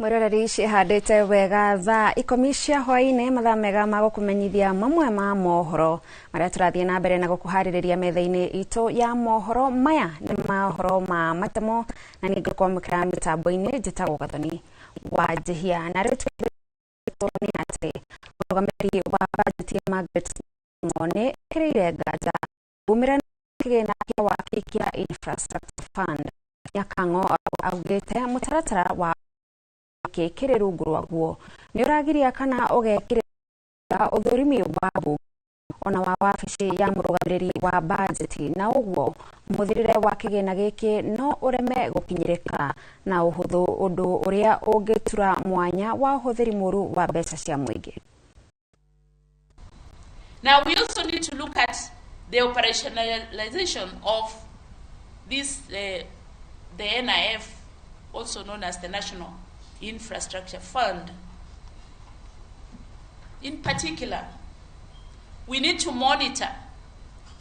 Mwiroreri, cihandĩte wega thaa 10 cia hwaĩ-inĩ, mathaa mega ma gũkũmenyithia mamwe ma mohoro marĩa tũrathiĩ na mbere na gũkũharĩrĩria metha-inĩ itũ ya mohoro. Maya nĩ mohoro ma matemo na nĩ ngũkwamũkĩra mĩtambo-inĩ, njĩtagwo Gathoni wa Njĩhia. Na rĩu nĩ atĩ mũrũgamĩrĩri wa bajeti Margaret nĩ ekĩrĩire nganja umĩra kĩgĩna kĩa waki kĩa Infrastructure Fund. Nyakang'o augĩte mũtaratara wa kĩrĩ rungu rwaguo nĩ ũragiria kana ũgekĩrĩra ũthũrimi wa mbunge ona wa wabici ya mũrũgamĩrĩri wa bajeti, na ũguo mũhũthĩrĩre wa kĩgĩna gĩkĩ no ũreme gũkinyĩrĩka na ũhũthũ, ũndũ ũrĩa ũngĩtura mwanya wa ũhũthĩri mũru wa mbeca cia mũingĩ. Now we also need to look at the operationalization of this, the NIF, also known as the National Infrastructure Fund. In particular, we need to monitor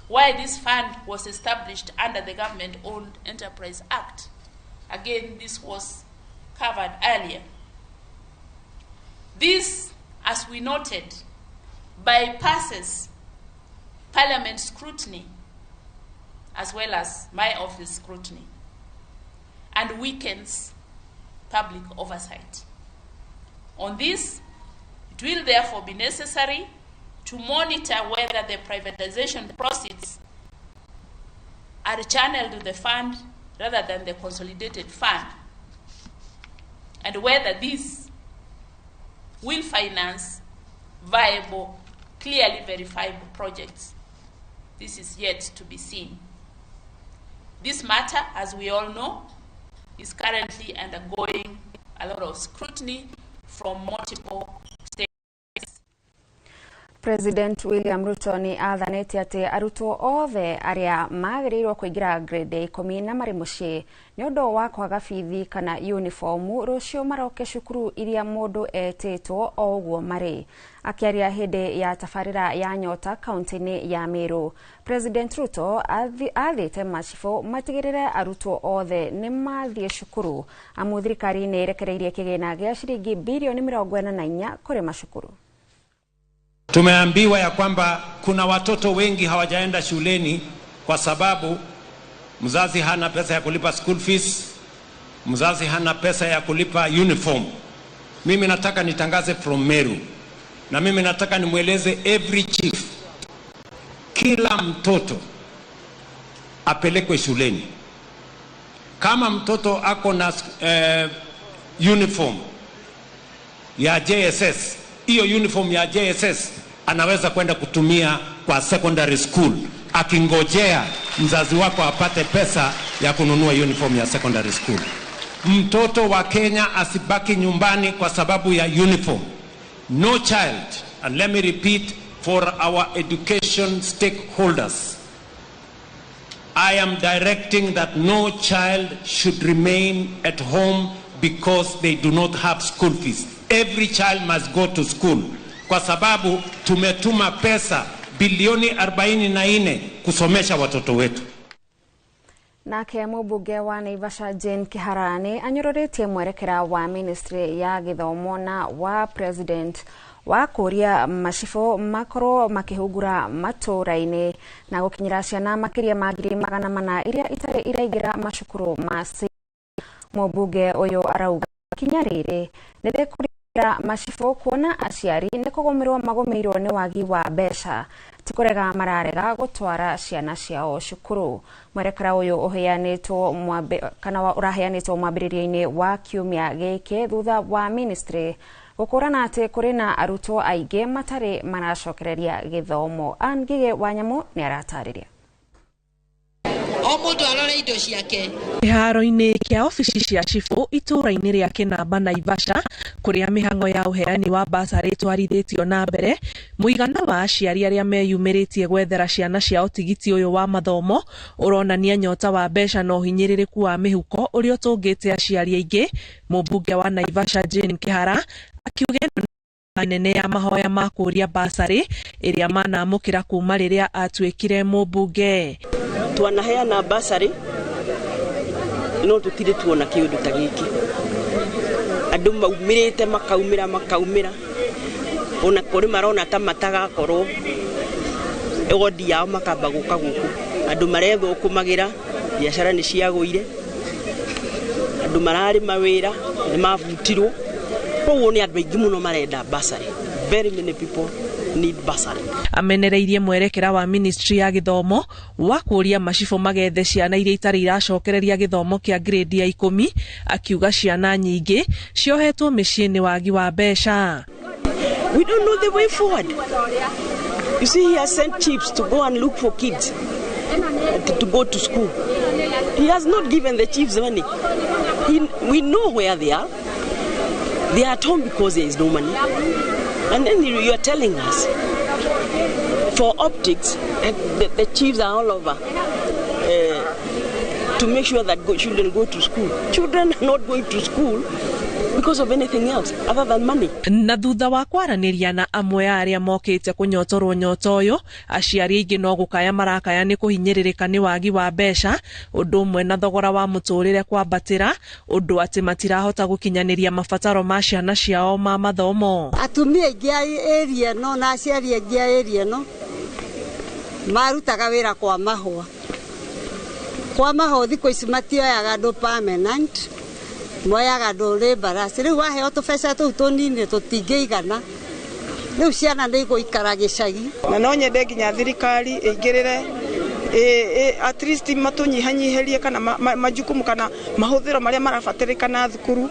why this fund was established under the Government-Owned Enterprise Act. Again, this was covered earlier. This, as we noted, bypasses Parliament scrutiny as well as my office scrutiny and weakens public oversight. On this, it will therefore be necessary to monitor whether the privatization proceeds are channeled to the fund rather than the consolidated fund, and whether this will finance viable, clearly verifiable projects. This is yet to be seen. This matter, as we all know, is currently undergoing a lot of scrutiny from multiple states. President William Ruto nĩ athanĩte atĩ arutwo othe arĩa magĩrĩirwo kũingĩra grade 10 na marĩ mũciĩ nĩ ũndũ wa kwaga bithi kana uniformu rũciũ maroke cukuru iria mũndũ etĩtwo o ũguo marĩ. Akĩaria hĩndĩ ya tabarĩra ya Nyota kaunti-inĩ ya Meru, President Ruto athĩte macibũ matigĩrĩre arutwo othe nĩ mathiĩ cukuru, amu thirikari nĩ ĩrekereirie kĩgĩna gĩa ciringi birioni 44 kũrĩ macukuru. Tumeambiwa ya kwamba kuna watoto wengi hawajaenda shuleni kwa sababu mzazi hana pesa ya kulipa school fees, mzazi hana pesa ya kulipa uniform. Mimi nataka nitangaze from Meru, na mimi nataka nimweleze every chief, kila mtoto apelekwe shuleni. Kama mtoto ako na uniform ya JSS, hiyo uniform ya JSS anaweza kwenda kutumia kwa secondary school, akingojea mzazi wako apate pesa ya kununua uniform ya secondary school. Mtoto wa Kenya asibaki nyumbani kwa sababu ya uniform. No child, and let me repeat for our education stakeholders, I am directing that no child should remain at home because they do not have school fees. Every child must go to school, kwa sababu tumetuma pesa bilioni 44 kusomesha watoto wetu. Nake mũmbunge wa Naivasha Jane Kihara nĩ anyũrũrĩtie mwerekera wa ministry ya gĩthomo na wa president wa kũria macibũ makorwo makĩhungura matũũra-inĩ na gũkinyĩra ciana makĩria ma 400,000 iria itarĩ iraingĩra macukuru ma. Mũmbunge ũyũ arauga kinya rĩrĩ nĩ rĩkũrĩra macibũ kuona aciari nĩ kũgũmĩrwo magũmĩirwo nĩ wagi wa mbeca, ti kũrega mararega gũtwara ciana ciao cukuru. Mwerekera ũyũ ũheanĩtwo kana ũraheanĩtwo mwambĩrĩrio-inĩ wa kiumia gĩkĩ thutha wa ministry gũkũrana atĩ kũrĩ na arutwo aingĩ matarĩ maracokereria gĩthomo. Ann Ngigĩ wa Nyamũ nĩ aratarĩria. O mũndũ arore indo ciake. Kĩharo-inĩ kĩa obici cia cibũ itũũra-inĩ rĩa Kĩnamba Naivasha, kũrĩa mĩhang'o ya ũheani wa basarĩ ĩtwarithĩtio na mbere, mũigana wa aciari arĩa meyumĩrĩtie gwethera ciana ciao tigiti ũyũ wa mathomo ũronania nyota wa mbeca na ũhinyĩrĩrĩku wa mĩhuko ũrĩa ũtũngĩte aciari aingĩ. Mũmbunge wa Naivasha Jane Kihara akiuga ĩno nene ya mahoya ma kũũria basarĩ ĩrĩa manamũkĩra kuma rĩrĩa atuĩkire mũmbunge. Twanaheana basarĩ no tutire tuona kiundu ta giki. Andũ maumĩrĩte makaumĩra makaumĩra ona kũrĩ marona ta matagakorwo wodi yao makamba gũka gũkũ. Andũ marethũkũmagĩra, biacara nĩ ciagũire, andũ mararĩ mawĩra nĩ mabutirwo. Koguo nĩ andũ aingĩ mũno marenda bursary. Very many people need bursary. Amenereirie mwerekera wa ministry ya gĩthomo wa kũũria macibũ magethe ciana iria itarĩ iracokereria gĩthomo kĩa grade ya 10, akiuga ciana nyingĩ ciohetwo mĩciĩ nĩ wagi wa mbeca. We don't know the way forward. You see, he has sent chiefs to go and look for kids to go to school. He has not given the chiefs money. We know where they are. They are at home because there is no money. And then you are telling us, for optics, the chiefs are all over to make sure that children go to school. Children are not going to school because of anything else other than money. Na thutha wa kwaranĩria na amwe a arĩa mokĩte kũnyotorwo nyoto ũyũ, aciari aingĩ no gũkaya marakaya nĩ kũhinyĩrĩrĩka nĩ wagi wa mbeca, ũndũ ũmwe na thogora wa mũtũrĩre kwambatĩra, ũndũ atĩ matirahota gũkinyanĩria mabataro ma ciana ciao ma mathomo. Atumia aingĩ a area ĩno na aciari aingĩ a area ĩno marutaga wĩra kwa mahũa. Kwa mahũa thikũ ici matioyaga andũ permanent, moyaga andũ laborers. Rĩu waheo tũbeca tũu tũnini tũtingĩigana, rĩu ciana nĩ igũikara gĩcagi. Na no nyende nginya thirikari ĩingĩrĩre at least matũnyihanyihĩrie kana majukumu kana mahũthĩro marĩa marabatarĩkana thukuru,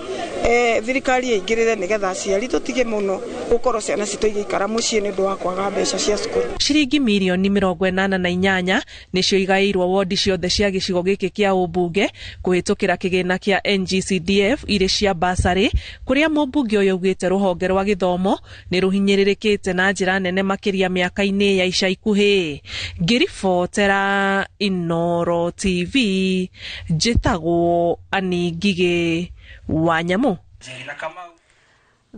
thirikari ĩingĩrĩre nĩgetha aciari tũtige mũno gũkorwo ciana citũ igĩikara mũciĩ nĩ ũndũ wa kwaga mbeca cia cukuru. Ciringi mirioni 88 nĩcio igaĩirwo wodi ciothe cia gĩcigo gĩkĩ kĩa ũmbunge kũhĩtũkĩra kĩgĩna kĩa NGCDF irĩ cia basarĩ, kũrĩa mũmbunge ũyũ augĩte rũhonge rwa gĩthomo nĩ rũhinyĩrĩrĩkĩte na njĩra nene makĩria mĩaka-inĩ ya ica ikuhĩ. Ngĩribotera Inoro TV, njĩtagwo Annie Ngigĩ wa Nyamũ.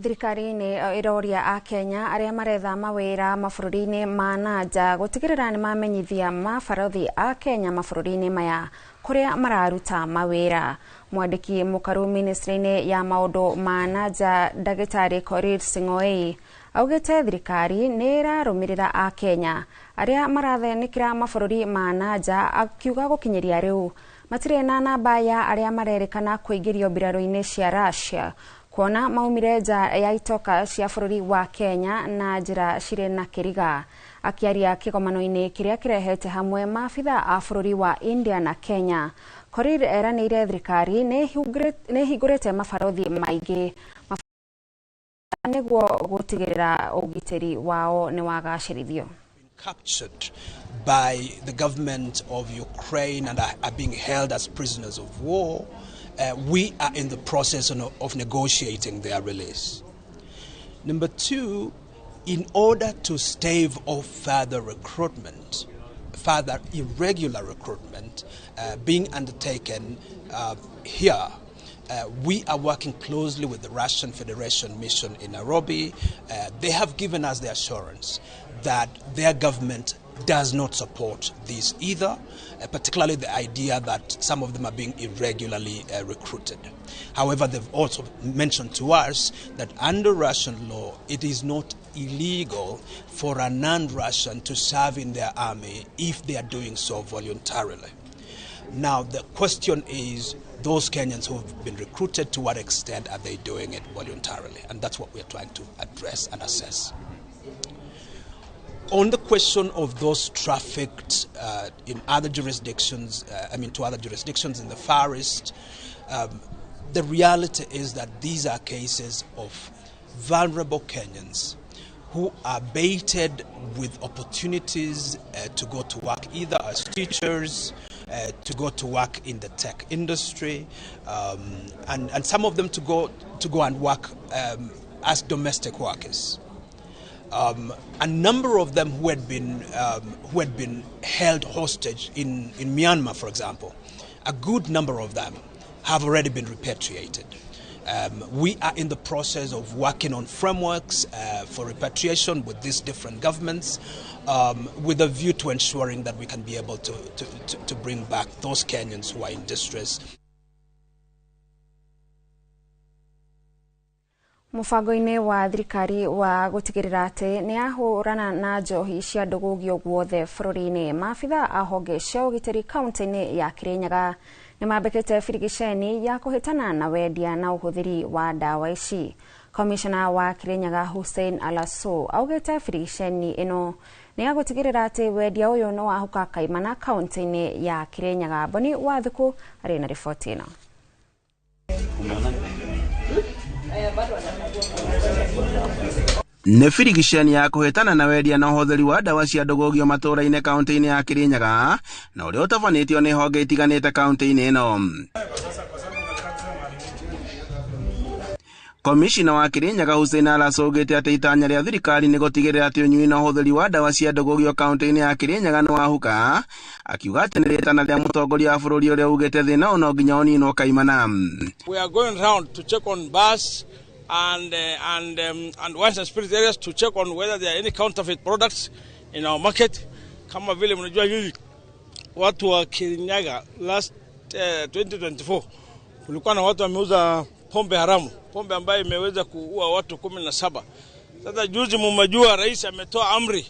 Thirikari nĩ ĩroria a Kenya arĩa maretha mawĩra mabũrũri-inĩ ma nanja gũtigĩrĩra nĩ mamenyithia mabarothi a Kenya mabũrũri-inĩ maya kũrĩa mararuta mawĩra. Mwandĩki mũkaru ministry-inĩ ya maũndũ ma nanja ndagĩtarĩ Korir Sing'oei augĩte thirikari nĩ ĩrarũmĩrĩra a Kenya arĩa marathenĩkĩra mabũrũri ma nanja, akiuga gũkinyĩria rĩu matirĩ na namba ya arĩa marerĩkana kũingĩrio mbirarũ-inĩ cia Russia kuona maumire nja ya itoka cia bũrũri wa Kenya na njĩra cirĩ na kĩriga. Akiaria kĩgomano-inĩ kĩrĩa kĩrehete hamwe maabitha a bũrũri wa India na Kenya, Korir eranĩire thirikari nĩ ĩhingũrĩte mabarothi maingĩ nĩguo gũtigĩrĩra ũgitĩri wao nĩ wagacĩrithio. Captured by the government of Ukraine and are being held as prisoners of war. We are in the process of negotiating their release. Number two, in order to stave off further recruitment, further irregular recruitment being undertaken here, we are working closely with the Russian Federation mission in Nairobi. They have given us the assurance that their government does not support this either, particularly the idea that some of them are being irregularly recruited. However, they've also mentioned to us that under Russian law, it is not illegal for a non-Russian to serve in their army if they are doing so voluntarily. Now, the question is, those Kenyans who have been recruited, to what extent are they doing it voluntarily? And that's what we're trying to address and assess. On the question of those trafficked in other jurisdictions, to other jurisdictions in the Far East, the reality is that these are cases of vulnerable Kenyans who are baited with opportunities to go to work either as teachers, to go to work in the tech industry, and some of them to go and work as domestic workers. A number of them who had been held hostage in Myanmar, for example, a good number of them have already been repatriated. We are in the process of working on frameworks for repatriation with these different governments, with a view to ensuring that we can be able to bring back those Kenyans who are in distress. Mũbango-inĩ wa thirikari wa gũtigĩrĩra atĩ nĩ ahũrana na njohi cia ndũgũgio guothe bũrũri-inĩ, maabitha a honge cia ũgitĩri kaunti-inĩ ya Kirinyaga nĩ mambĩkĩte birigiceni ya kũhĩtana na wendia na ũhũthĩri wa ndawa ici. Komishona wa Kirinyaga Hussein Alaso augĩte birigiceni ĩno nĩ ya gũtigĩrĩra atĩ wendia ũyũ nĩ wahuka kaimana kaunti-inĩ ya Kirinyaga. Boni Wathuku arĩ na riboti ĩno. Nĩ birigiceni ya kũhĩtana na wendia na ũhũthĩri wa ndawa cia ndũgũgio matũũra-inĩ kaunti-inĩ ya Kirinyaga na ũrĩa ũtabanĩtio nĩ honge itiganĩte kaunti-inĩ ĩno. Komishina wa Kirinyaga Hussein Alaso augĩte atĩ itanya rĩa thirikari nĩ gũtigĩrĩra atĩ ũnyui na ũhũthĩri wa ndawa cia ndũgũgio kaunti-inĩ ya Kirinyaga nĩ wahuka, akiuga atĩ nĩ rĩtana rĩa mũtongoria wa bũrũri ũrĩa ugĩte thĩna ũyũ no nginya ũninwo kaimana. We are going round to check on bars and wines and spirit areas to check on whether there are any counterfeit products in our market. Kama vile mnajua nyinyi watu wa Kirinyaga last 2024 kulikuwa na watu wameuza pombe haramu, pombe ambayo imeweza kuua watu 17. Sasa juzi mmejua rais ametoa amri.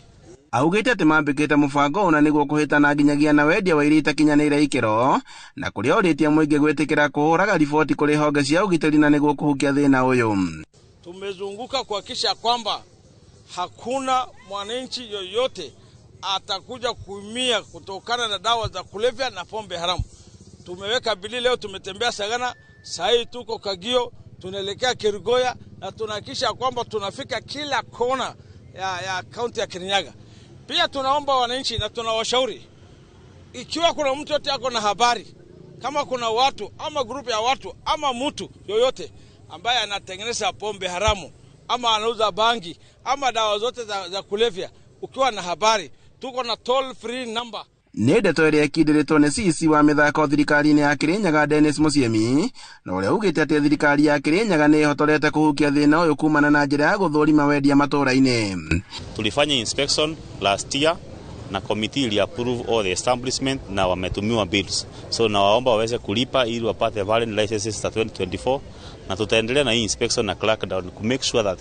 Augĩte atĩ mambĩkĩte mũbango ũna nĩguo kũhĩtana nginyagia na wendia wa iria itakinyanĩire ikĩro na kũrĩa ũrĩtie mũingĩ gwĩtĩkĩra kũhũraga riboti kũrĩ honge cia ũgitĩri na nĩguo kũhukia thĩna ũyũ. Tumezunguka kuhakikisha kwamba hakuna mwananchi yoyote atakuja kuumia kutokana na dawa za kulevya na pombe haramu. Tumeweka bili leo, tumetembea Sagana, sasa tuko Kagio, tunaelekea Kirigoya na tunahakikisha kwamba tunafika kila kona ya kaunti ya Kirinyaga. Pia tunaomba wananchi na tunawashauri, ikiwa kuna mtu yote ako na habari, kama kuna watu ama grupu ya watu ama mtu yoyote ambaye anatengeneza pombe haramu ama anauza bangi ama dawa zote za kulevya, ukiwa na habari, tuko na toll free number. Nĩ ndeto ĩrĩa ĩkindĩrĩtwo nĩ CEC wa mĩthako thirikari-inĩ ya Kirinyaga Dennis Musiemi na ũrĩa ugĩte atĩ thirikari ya Kirinyaga nĩ ĩhotorete kũhukia thĩna ũyũ kumana na njĩra ya gũthũrima wendia matũũra-inĩ. Tulifanya inspection last year na committee ili approve all the establishment na wametumiwa bills, so nawaomba waweze kulipa ili wapate valid licenses za 2024, na tutaendelea na hii inspection na crackdown ku make sure that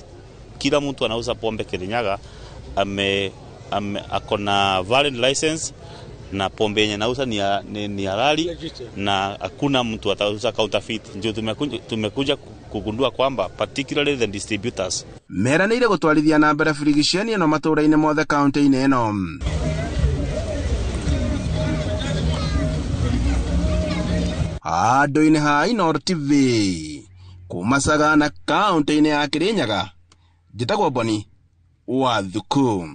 kila mtu anauza pombe Kirinyaga akona valid license na pombe yenye nauza ni halali na hakuna mtu atauza counterfeit. Ndio tumekuja kugundua kwamba particularly the distributors meranĩire gũtwarithia na mbere birigiceni ĩno matũũra-inĩ mothe kaunti-inĩ ĩno. Handũ-inĩ ha Inooro TV kuma Sagana kaunti-inĩ ya Kirinyaga, njĩtagwo Boni Wathuku.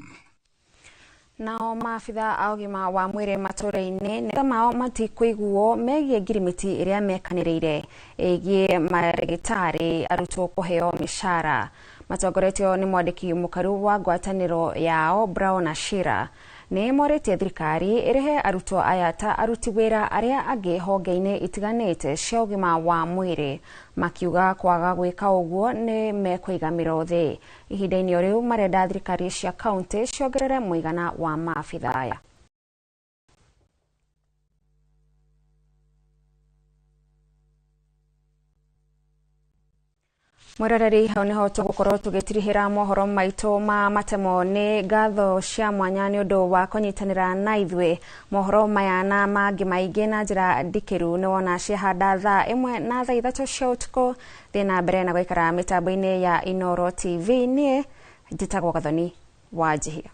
Nao maabitha a ũgima wa mwĩrĩ matũũra-inĩ nĩ mao matikũiguo megiĩ ngirimiti ĩrĩa mekanĩrĩire ĩgiĩ marĩgĩtarĩ arutwo kũheo mĩcara. Matongoretio nĩ mwandĩki mũkaru wa ngwatanĩro yao Brown Ashira nĩ morĩtie thirikari ĩrĩhe arutwo aya ta aruti wĩra arĩa angĩ honge-inĩ itiganĩte cia ũgima wa mwĩrĩ, makiuga kwaga gwĩka ũguo nĩ mekũiga mĩro thĩ. Ihinda-inĩ o rĩu marenda thirikari cia kaunti ciongerere mũigana wa maabitha aya. Mwiroreri, hau niho tũgũkorwo tũgĩtirihĩra mohoro maitũ ma matemo. Nĩ ngatho cia mwanya nĩ ũndũ wa kũnyitanĩra na ithuĩ. Mohoro maya na mangĩ maingĩ na njĩra ndikĩru nĩ wona ciahanda thaa 1 na thaa 3 cia ũtukũ. Thiĩ na mbere na gũikara mĩtambo-inĩ ya Inooro TV. Niĩ njĩtagwo Gathoni wa Njihia.